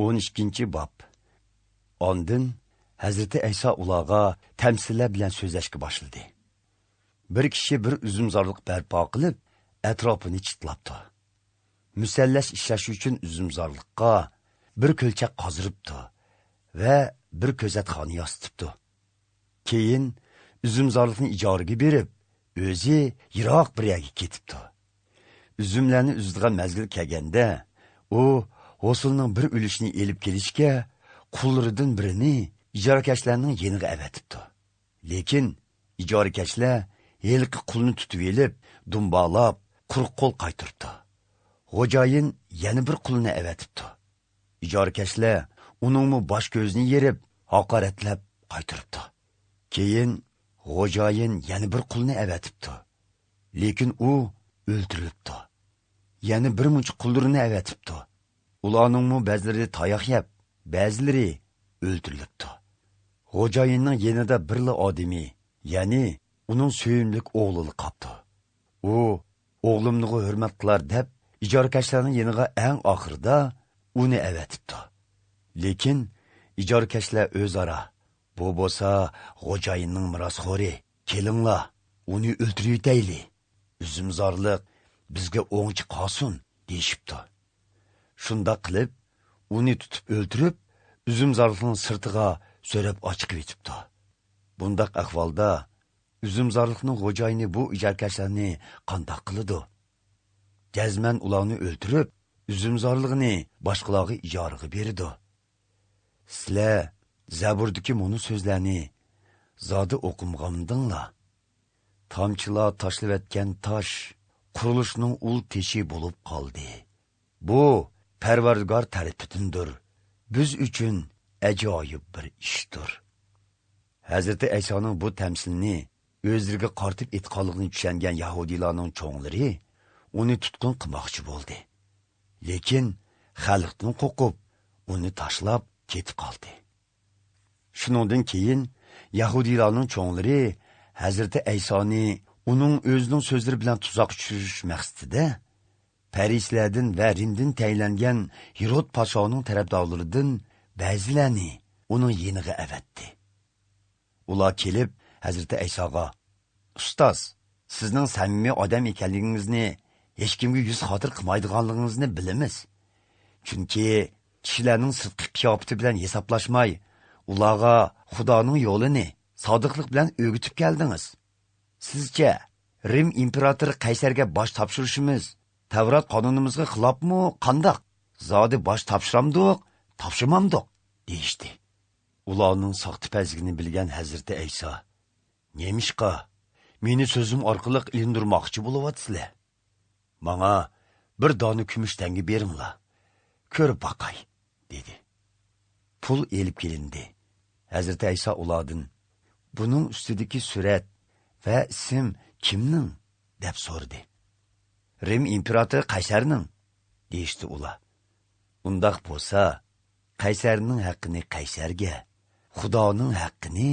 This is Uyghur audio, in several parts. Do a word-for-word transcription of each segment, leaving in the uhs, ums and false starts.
ئون ئىككىنچى باب. ئاندىن ھەزرىتى ئەيسا ئۇلارغا تەمسىللەر بىلەن سۆزلەشكە باشلىدى. بىر كىشى بىر ئۈزۈمزارلىق بەرپا قىلىپ، ئەتراپىنى چىتلاپتۇ. مۇسەللەس ئىشلەش ئۈچۈن ئۈزۈمزارلىققا بىر كۆلچەك قازدۇرۇپتۇ ۋە بىر كۆزەتخانا ياسىتىپتۇ. كېيىن ئۈزۈمزارلىقنى ئىجارىگە بېرىپ، ئۆزى يىراق بىر يەرگە كېتىپتۇ. ئۈزۈملەرنى ئۈزىدىغان مەزگىل كەلگەندە، ئۇ ھوسۇلنىڭ بىر ئۈلۈشىنى ئېلىپ كېلىشكە، قۇللىرىدىن بىرىنى ئىجارىكەشلەرنىڭ يېنىغا ئەۋەتىپتۇ. لېكىن ئىجارىكەشلەر ھېلىقى قۇلنى تۇتۇۋېلىپ، دۇمبالاپ، قۇرۇق قول قايتۇرۇپتۇ. خوجايىن يەنە بىر قۇلنى ئەۋەتىپتۇ. ئىجارىكەشلەر ئۇنىڭمۇ باش كۆزىنى يېرىپ، ھاقارەتلەپ قايتۇرۇپتۇ. كېيىن خوجايىن يەنە بىر قۇلنى ئەۋەتىپتۇ. لېكىن ئۇ ئۆلتۈرۈلۈپتۇ. يەنە بىر مۇنچە قۇللىرىنى ئەۋەتىپتۇ. ئۇلارنىڭمۇ بەزىلىرى تاياق يەپ، بەزىلىرى ئۆلتۈرۈلۈپتۇ. خوجايىننىڭ يېنىدا بىرلا ئادىمى، يەنى ئۇنىڭ سۆيۈملۈك ئوغلىلا قاپتۇ. ئۇ ئوغلۇمنىغۇ ھۆرمەت قىلار دەپ، ئىجارىكەشلەرنىڭ يېنىغا ئەڭ ئاخىرىدا ئۇنى ئەۋەتىپتۇ. لېكىن ئىجارىكەشلەر ئۆزئارا، بۇ بولسا خوجايىننىڭ مىراسخورى، كېلىڭلار، ئۇنى ئۆلتۈرۈۋېتەيلى. ئۈزۈمزارلىق بىزگە ئوڭچە قالسۇن، دېيىشىپتۇ. شۇنداق قىلىپ، ئۇنى تۇتۇپ ئۆلتۈرۈپ، ئۈزۈمزارلىقنىڭ سىرتىغا سۆرەپ ئاچىقىۋېتىپتۇ. بۇنداق ئەھۋالدا ئۈزۈمزارلىقنىڭ خوجايىنى بۇ ئىجارىكەشلەرنى قانداق قىلىدۇ؟ جەزمەن ئۇلارنى ئۆلتۈرۈپ، ئۈزۈمزارلىقنى باشقىلارغا ئىجارىگە بېرىدۇ. سىلەر زەبۇردىكى مۇنۇ سۆزلەرنى زادى ئوقۇمىغانمىدىڭلار؟ تامچىلار تاشلىۋەتكەن تاش قۇرۇلۇشنىڭ ئۇل تېشى بولۇپ قالدى. بۇ پەرۋەردىگار تەرىپىدىندۇر. بىز ئۈچۈن ئەجايىپ بىر ئىشتۇر. ھەزرىتى ئەيسانىڭ بۇ تەمسىلنى ئۆزلىرىگە قارىتىپ ئېيتقانلىقىنى چۈشەنگەن يەھۇدىيلارنىڭ چوڭلىرى ئۇنى تۇتقۇن قىلماقچى بولدى. لېكىن خەلقتىن قورقۇپ، ئۇنى تاشلاپ كېتىپ قالدى. شۇنىڭدىن كېيىن يەھۇدىيلارنىڭ چوڭلىرى ھەزرىتى ئەيسانى ئۇنىڭ ئۆزىنىڭ سۆزلىرى بىلەن تۇزاققا چۈشۈرۈش مەقسىتىدە، پەرىسىيلەردىن ۋە رىمدىن تەيىنلەنگەن ھېرود پاشانىڭ تەرەپدارلىرىدىن بەزىلەرنى ئۇنىڭ يېنىغا ئەۋەتتى. ئۇلار كېلىپ، ھەزرىتى ئەيساغا، ئۇستاز، سىزنىڭ سەمىمىي ئادەم ئىكەنلىكىڭىزنى، ھېچكىمگە يۈز خاتىرە قىلمايدىغانلىقىڭىزنى بىلىمىز. چۈنكى كىشىلەرنىڭ سىرتقى قىياپىتى بىلەن ھېسابلاشماي، ئۇلارغا خۇدانىڭ يولىنى سادىقلىق بىلەن ئۆگىتىپ كەلدىڭىز. سىزچە، رىم ئىمپېراتورى قەيسەرگە باش تاپشۇرۇشىمىز تەۋرات قانۇنىمىزغا خىلاپمۇ قانداق؟ زادى باش تاپشۇرامدۇق، تاپشۇرمامدۇق؟ دېيىشتى. ئۇلارنىڭ ساختىپەزلىكىنى بىلگەن ھەزرىتى ئەيسا، نېمىشقا مېنى سۆزۈم ئارقىلىق ئىلىندۇرماقچى بولۇۋاتىسىلەر؟ ماڭا بىر دانە كۈمۈش تەڭگە بېرىڭلار، كۆرۈپ باقاي، دېدى. پۇل ئېلىپ كېلىندى. ھەزرىتى ئەيسا ئۇلاردىن، بۇنىڭ ئۈستىدىكى سۈرەت ۋە ئىسىم كىمنىڭ؟ دەپ سورىدى. رىم ئىمپېراتورى قەيسەرنىڭ، دېيىشتى ئۇلار. ئۇنداق بولسا، قەيسەرنىڭ ھەققىنى قەيسەرگە، خۇدانىڭ ھەققىنى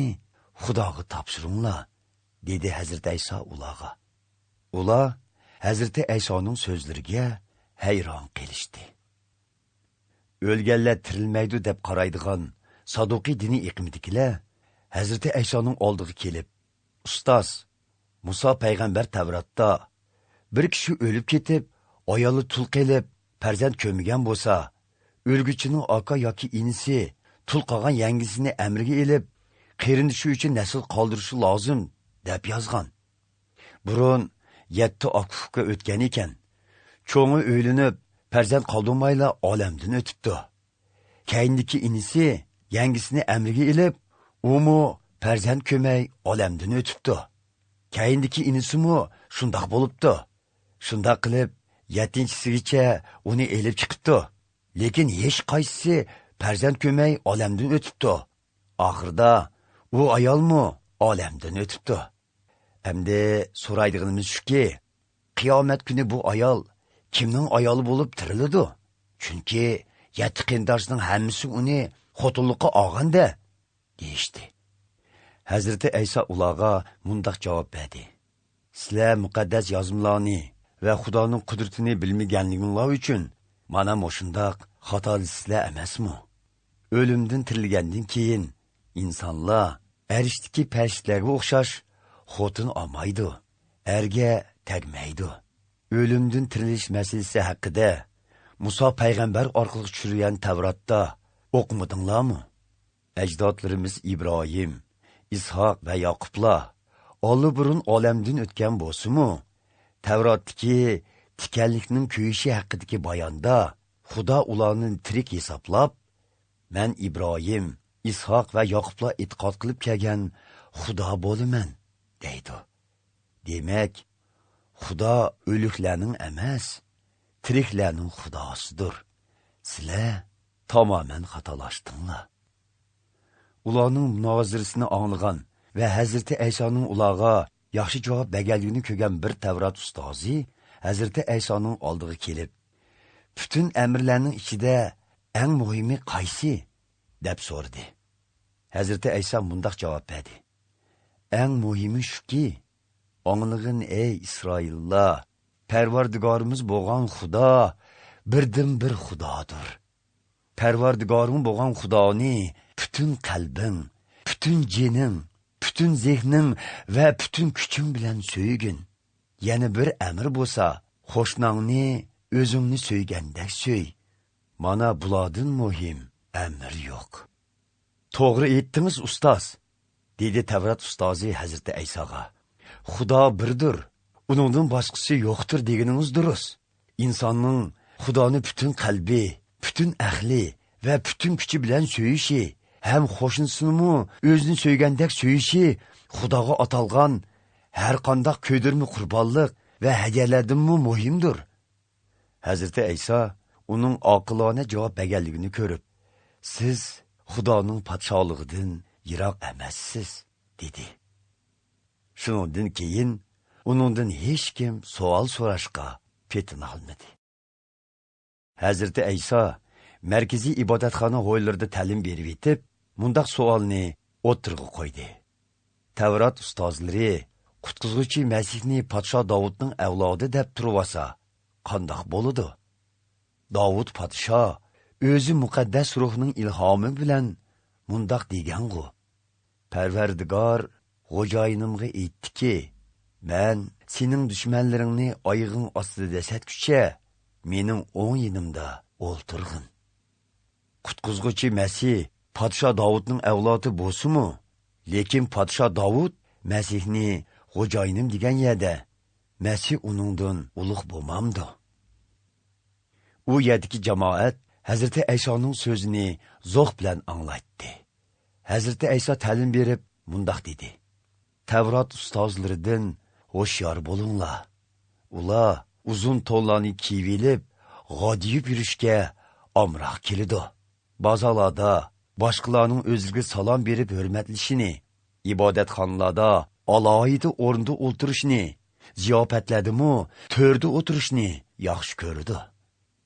خۇداغا تاپشۇرۇڭلار، دېدى ھەزرىتى ئەيسا ئۇلارغا. ئۇلار ھەزرىتى ئەيسانىڭ سۆزلىرىگە ھەيران قېلىشتى. ئۆلگەنلەر تىرىلمەيدۇ دەپ قارايدىغان سادۇقىي دىنىي ئېقىمىدىكىلەر ھەزرىتى ئەيسانىڭ ئالدىغا كېلىپ، ئۇستاز، مۇسا پەيغەمبەر تەۋراتتا، بىر كىشى ئۆلۈپ كېتىپ، ئايالى تۇل قېلىپ، پەرزەنت كۆرمىگەن بولسا، ئۆلگۈچىنىڭ ئاكا ياكى ئىنىسى تۇل قالغان يەڭگىسىنى ئەمرىگە ئېلىپ، قېرىندىشى ئۈچۈن نەسىل قالدۇرۇشى لازىم، دەپ يازغان. بۇرۇن يەتتە ئاكا-ئۇكا ئۆتكەن ئىكەن. چوڭى ئۆيلىنىپ، پەرزەنت قالدۇرمايلا ئالەمدىن ئۆتۈپتۇ. كەينىدىكى ئىنىسى يەڭگىسىنى ئەمرىگە ئېلىپ، ئۇمۇ پەرزەنت كۆرمەي ئالەمدىن ئۆتۈپتۇ. كەينىدىكى ئىنىسىمۇ شۇنداق بولۇپتۇ. شۇنداق قىلىپ، يەتتىنچىسىگىچە ئۇنى ئېلىپ چىقىپتۇ. لېكىن ھېچقايسىسى پەرزەنت كۆرمەي ئالەمدىن ئۆتۈپتۇ. ئاخىرىدا ئۇ ئايالمۇ ئالەمدىن ئۆتۈپتۇ. ئەمدى سورايدىغىنىمىز شۇكى، قىيامەت كۈنى بۇ ئايال كىمنىڭ ئايالى بولۇپ تىرىلىدۇ؟ چۈنكى يەتتە قېرىنداشنىڭ ھەممىسى ئۇنى خوتۇنلۇققا ئالغان-دە، دېيىشتى. ھەزرىتى ئەيسا ئۇلارغا مۇنداق جاۋاب بەردى: سىلەر مۇقەددەس يازمىلارنى ۋە خۇدانىڭ قۇدرىتىنى بىلمىگەنلىكىڭلار ئۈچۈن مانا مۇشۇنداق خاتالىشىسىزلەر ئەمەسمۇ؟ ئۆلۈمدىن تىرىلگەندىن كېيىن ئىنسانلار ئەرشتىكى پەرىشتىلەرگە ئوخشاش خوتۇن ئالمايدۇ، ئەرگە تەگمەيدۇ. ئۆلۈمدىن تىرىلىش مەسىلىسى ھەققىدە مۇسا پەيغەمبەر ئارقىلىق چۈشۈرۈلگەن تەۋراتتا ئوقۇمىدىڭلارمۇ؟ ئەجدادلىرىمىز ئىبراھىم، ئىسھاق ۋە ياقۇپلار ئاللىبۇرۇن ئالەمدىن ئۆتكەن بولسىمۇ، تەۋراتتىكى تىكەنلىكنىڭ كۆيۈشى ھەققىدىكى باياندا خۇدا ئۇلارنى تىرىك ھېسابلاپ، «مەن ئىبراھىم، ئىسھاق ۋە ياقۇپلار ئېتىقاد قىلىپ كەلگەن خۇدا بولىمەن» دەيدۇ. دېمەك، خۇدا ئۆلۈكلەرنىڭ ئەمەس، تىرىكلەرنىڭ خۇداسىدۇر. سىلەر تامامەن خاتالاشتىڭلار. ئۇلارنىڭ مۇنازىرىسىنى ئاڭلىغان ۋە ھەزرىتى ئەيسانىڭ ئۇلارغا ياخشى جاۋاب بەرگەنلىكىنى كۆرگەن بىر تەۋرات ئۇستازى ھەزرىتى ئەيسانىڭ ئالدىغا كېلىپ، «پۈتۈن ئەمىرلەرنىڭ ئىچىدە ئەڭ مۇھىمى قايسى؟» دەپ سورىدى. ھەزرىتى ئەيسا مۇنداق جاۋاب بەردى: «ئەڭ مۇھىمى شۇكى، ئاڭلىغىن، ئەي ئىسرائىللار، پەرۋەردىگارىمىز بولغان خۇدا بىردىنبىر خۇدادۇر. پەرۋەردىگارىڭ بولغان خۇدانى پۈتۈن قەلبىڭ، پۈتۈن جېنىڭ، پۈتۈن زېھنىڭ ۋە پۈتۈن كۈچۈڭ بىلەن سۆيگىن. يەنە بىر ئەمىر بولسا، قوشناڭنى ئۆزۈڭنى سۆيگەندەك سۆي. مانا بۇلاردىن مۇھىم ئەمىر يوق.» «توغرا ئېيتتىڭىز، ئۇستاز!» دېدى تەۋرات ئۇستازى ھەزرىتى ئەيساغا. «خۇدا بىردۇر، ئۇنىڭدىن باشقىسى يوقتۇر دېگىنىڭىز دۇرۇس. ئىنساننىڭ خۇدانى پۈتۈن قەلبى، پۈتۈن ئەقلى ۋە پۈتۈن كۈچى بىلەن سۆيۈشى ھەم قوشنىسىنىمۇ ئۆزىنى سۆيگەندەك سۆيۈشى خۇداغا ئاتالغان ھەرقانداق كۆيدۈرمە قۇربانلىق ۋە ھەدىيەلەردىنمۇ مۇھىمدۇر.» ھەزرىتى ئەيسا ئۇنىڭ ئاقىلانە جاۋاب بەرگەنلىكىنى كۆرۈپ، «سىز خۇدانىڭ پادىشاھلىقىدىن يىراق ئەمەسسىز» دېدى. شۇنىڭدىن كېيىن ئۇنىڭدىن ھېچكىم سوئال سوراشقا پېتىنالمىدى. ھەزرىتى ئەيسا مەركىزىي ئىبادەتخانا ھويلىرىدا تەلىم بېرىۋېتىپ، مۇنداق سوئالنى ئوتتۇرىغا قويدى: «تەۋرات ئۇستازلىرى قۇتقۇزغۇچى مەسىھنى پادىشاھ داۋۇتنىڭ ئەۋلادى دەپ تۇرۇۋالسا، قانداق بولىدۇ؟ داۋۇت پادىشاھ ئۆزى مۇقەددەس روھنىڭ ئىلھامى بىلەن مۇنداق دېگەنغۇ: پەرۋەردىگار خوجايىنىمغا ئېيتتىكى، مەن سېنىڭ دۈشمەنلىرىڭنى ئايىغىڭ ئاستىدا دەسسەتكۈچە، مېنىڭ ئوڭ يېنىمدا ئولتۇرغىن.» قۇتقۇزغۇچى مەسىھ پادىشاھ داۋۇتنىڭ ئەۋلادى بولسىمۇ، لېكىن پادىشاھ داۋۇت مەسىھنى خوجايىنىم دېگەن يەردە، مەسىھ ئۇنىڭدىن ئۇلۇغ بولمامدۇ؟ ئۇ يەردىكى جامائەت ھەزرىتى ئەيسانىڭ سۆزىنى زوق بىلەن ئاڭلايتتى. ھەزرىتى ئەيسا تەلىم بېرىپ مۇنداق دېدى: «تەۋرات ئۇستازلىرىدىن ھوشيار بولۇڭلار. ئۇلار ئۇزۇن تونلارنى كىيىۋېلىپ، غادىيىپ يۈرۈشكە ئامراق كېلىدۇ. بازارلاردا باشقىلارنىڭ ئۆزلىرىگە سالام بېرىپ ھۆرمەتلىشىنى، ئىبادەتخانىلاردا ئالاھىدە ئورۇندا ئولتۇرۇشنى، زىياپەتلەردىمۇ تۆردە ئولتۇرۇشنى ياخشى كۆرىدۇ.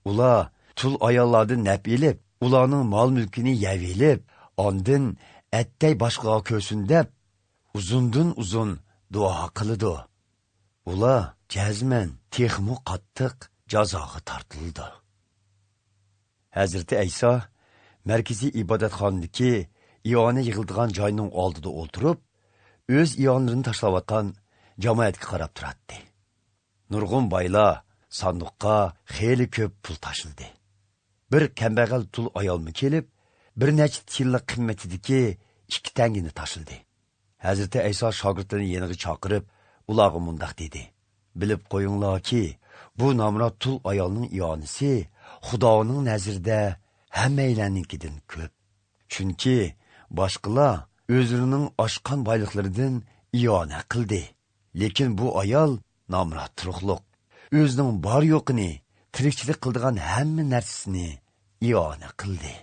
ئۇلار تۇل ئاياللاردىن نەپ ئېلىپ، ئۇلارنىڭ مال-مۈلكىنى يەۋېلىپ، ئاندىن ئەتتەي باشقىغا كۆرسۇن دەپ، ئۇزۇندىن ئۇزۇن دۇئا قىلىدۇ. ئۇلار جەزمەن تېخىمۇ قاتتىق جازاغا تارتىلىدۇ.» ھەزرىتى ئەيسا مەركىزىي ئىبادەتخانىدىكى ئىئانە يىغىلىدىغان جاينىڭ ئالدىدا ئولتۇرۇپ، ئۆز ئىئانىلىرىنى تاشلاۋاتقان جامائەتكە قاراپ تۇراتتى. نۇرغۇن بايلار ساندۇققا خېلى كۆپ پۇل تاشلىدى. بىر كەمبەغەل تۇل ئايالمۇ كېلىپ، بىر نەچچە تىيىنلىق قىممىتىدىكى ئىككى تەڭگىنى تاشلىدى. ھەزرىتى ئەيسا شاگىرتلىرىنى يېنىغا چاقىرىپ، ئۇلارغا مۇنداق دېدى: «بىلىپ قويۇڭلاركى، بۇ نامرات تۇل ئايالنىڭ ئىئانىسى خۇدانىڭ نەزىرىدە ھەممەيلەننىڭكىدىن كۆپ. چۈنكى باشقىلار ئۆزلىرىنىڭ ئاشقان بايلىقلىرىدىن ئىئانە قىلدى. لېكىن بۇ ئايال نامرات تۇرۇقلۇق، ئۆزىنىڭ بار-يوقىنى، تىرىكچىلىك قىلىدىغان ھەممە نەرسىسىنى ئىئانە قىلدى.»